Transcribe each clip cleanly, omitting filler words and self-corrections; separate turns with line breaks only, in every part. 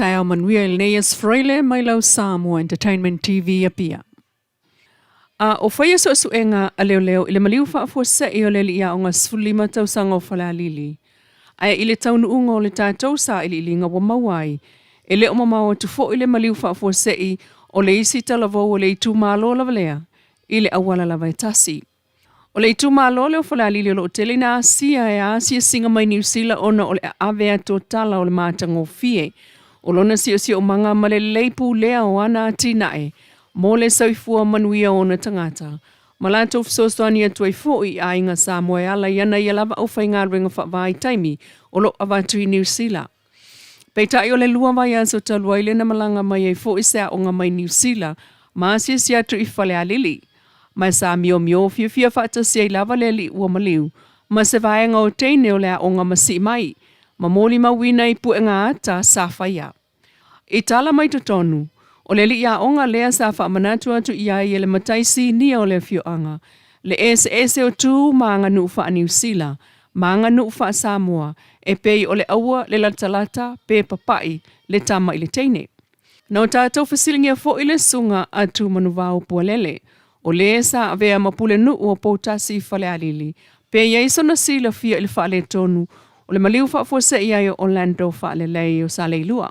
Taeao manuia i lenei Aso Faraile mai lau Samoa Entertainment TV Apia. A o faia suesuega a leoleo i le maliu faafuasei o le alii aoga 15 tausaga o Falealili, ae i le taunuuga o le tatou sailiiliga ua maua ai, e le o mamao atu foi le maliu faafuasei o le isi talavou o le itumalo lava lea i le auala lava e tasi. O le itumalo lea o Falealili o lo o tele ina asia e asiasiga mai Niu Sila ona o le aave atu o tala o le matagofie o lona siosiomaga ma le lelei pulea o ana atinae mo le soifua manuia o ona tagata, ma latou fesoasoani atu ai foi i aiga Samoa e ala i ana ia lava aufaigaluega faavaitaimi o lo o avatu i Niu Sila. Peitai o le 2 vaiaso talu ai lea na malaga mai ai foi se aoga mai Niu Sila ma asiasi atu i Falealili. Ma sa miomio fiafia faatasi ai lava le alii ua maliu ma se vaega o teine o le aoga ma sii mai ma molimauina i puega ata sa faia. I tala mai totonu, o le alii aoga lea sa faamanatu atu i ai e le matai sinia o le afioaga le eseese o tu ma aganuu faa-Niu Sila ma aganuu faa-Samoa e pei o le aua le latalata pe papai le tama i le teine. Na o tatou fesiligia foi le susuga a Tumanuvao Pualele, o le sa avea ma pulenuu o Poutasi i Falealili, pe i ai sona silafia i le faaletonu o le maliu faafuasei ai o Orlando Faalelei o Saleilua.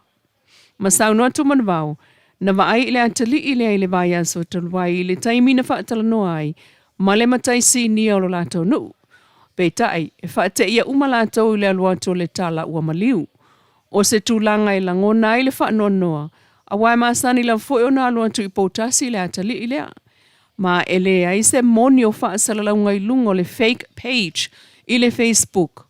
Ma saunoa Tumanuvao, na vaai i le atalii lea i le vaiaso talu ai i le taimi na faatalanoa ai ma le matai sinia o lo latou nuu. Peitai, e faateia uma latou i le alu atu o le tala ua maliu. O se tulaga e lagona ai le faanoanoa, aua e masani lava foi ona alu atu i Poutasi le atalii lea. Ma e leai se moni o faasalalauga i luga o le fake page i le Facebook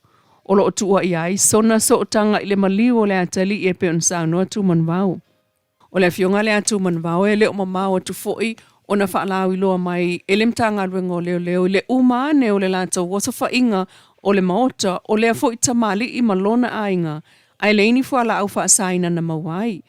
o lo o tuuaia ai sona sootaga i le maliu o le atalii e pei ona saunoa Tumanuvao. O le afioga lea a Tumanuvao e le o mamao atu foi ona faalauiloa mai e le Matagaluega o Leoleo i le uma ane o le latou osofaiga o le maota o lea foi tamalii ma lona aiga ae leai ni fualaau faasaina na maua ai.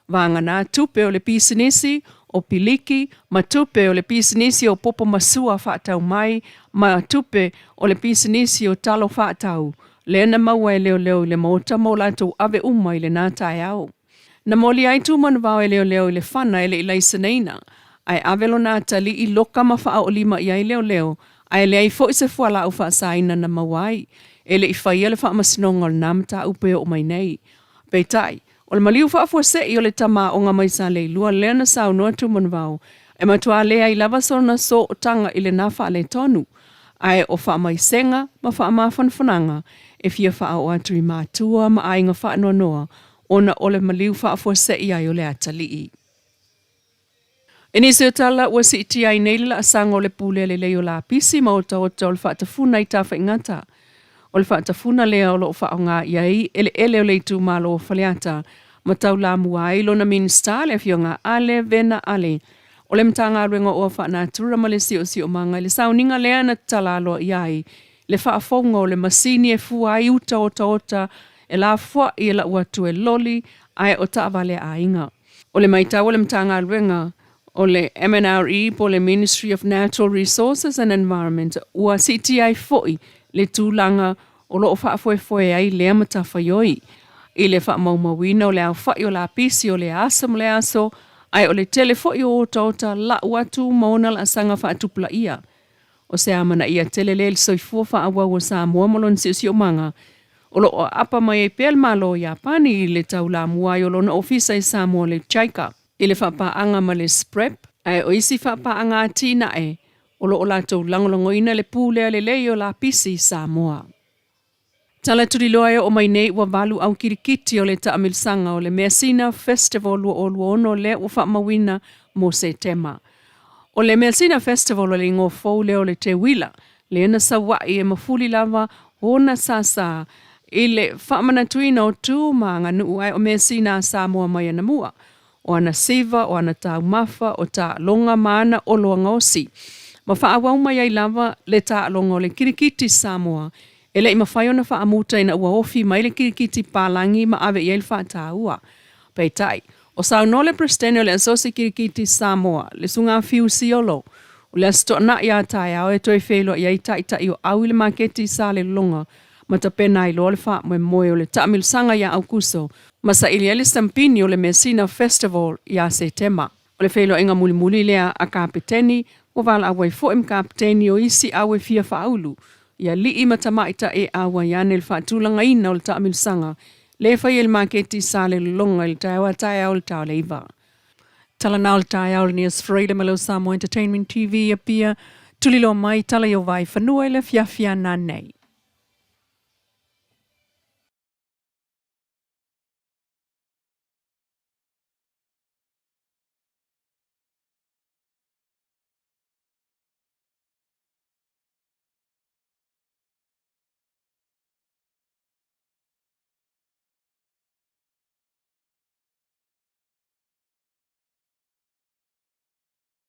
Vagana tupe o le pisinisi o piliki ma tupe o le pisinisi o popo masua faatau mai ma tupe o le pisinisi o talo faatau lea na maua e leoleo i le maota ma o latou ave uma i lena taeao. Na moli ai Tumanuvao e leoleo i le fana e le i laiseneina, ae ave lona atalii loka ma faaoolima i ai leoleo, ae leai foi se fualaau faasaina na maua ai. E le i faia le faamasinoga o lena mataupu e oo mai nei. Peitai, o le maliu faafuasei o le tama aoga mai Saleilua lea na saunoa Tumanuvao, e matua leai lava sona sootaga i lena faaletonu, ae o faamaisega ma faamafanafanaga e fia faaoo atu i matua ma aiga faanoanoa ona o le maliu faafuasei ai o le atalii. I nisi o tala ua siitia ai nei le laasaga o le pulea lelei o lapisi ma otaota o le faatafuna i Tafaigata. O le faatafuna lea o lo o faaaoga i ai eleele o le itumalo o Faleata ma taulamua ai lona Minisita le Afioga Ale Vena Ale o le Matagaluega o Oa Faanatura ma le Siosiomaga i le sauniga lea na tatala aloaia ai le faafouga o le masini e fua ai uta otaota e lafoai e lau atu e loli ae o taavale a aiga. O le matau a le Matagaluega o le MNRE po o le Ministry of Natural Resources and Environment ua siitia ai foi le tulaga o lo o faafoefoe ai lea matafaioi i le faamaumauina o le aofai o lapisi o lea aso ma lea aso, ae o le tele foi o otaota lau atu ma ona laasaga faatupulaia. O se amanaia tele lea i le soifua faaauau o Samoa ma lona siosiomaga, o lo o aapa mai ai pea le Malo o Iapani i le taulamua ai o lona ofisa i Samoa le JICA i le faapaaga ma le SPREP, ae o isi faapaaga atinae o lo o latou lagolagoina le pulea lelei o lapisi i Samoa. Tala tuliloa e oo mai nei ua 8 au kirikiti o le taamilisaga o le Measina Festival 2026 lea ua faamauina mo Setema. O le Measina Festival o le igoa fou lea o le Teuila, lea na saua'i e mafuli lava ona sāsā i le faamanatuina o tu ma aganuu ae o measina a Samoa mai anamua, o ana siva, o ana taumafa, o taaloga ma ana oloa gaosi. Ma faaauau mai ai lava le taaloga o le kirikiti Samoa e le i mafai ona faamuta ina ua ofi mai le kirikiti palagi ma ave i ai le faataua. Peitai, o saunoa le Peresetene o le Asosi Kirikiti Samoa, le Susuga Fiu Siolo, o le Aso Toonai a taeao e toe feiloai ai taitai o au i le maketi i Salelologa ma tapena ai loa le faamoemoe o le taamilosaga ia Aukuso ma saili ai le sampini o le Measina Festival ia Setema. O le feiloaiga mulimuli lea a Kapeteni ua valaau ai foi ma Kapeteni o isi au e fia faaulu i alii ma tamaitai e auai ane i le faatulagaina o le taamilosaga lea e faia i le maketi i Salelologa i le taeao a taeao i le ta o le 9. Tala na o le taeao lenei o Freedom ma lau Samoa Entertainment TV Apia, tuliloa mai tala i o vai fanua i le afiafi a nanei.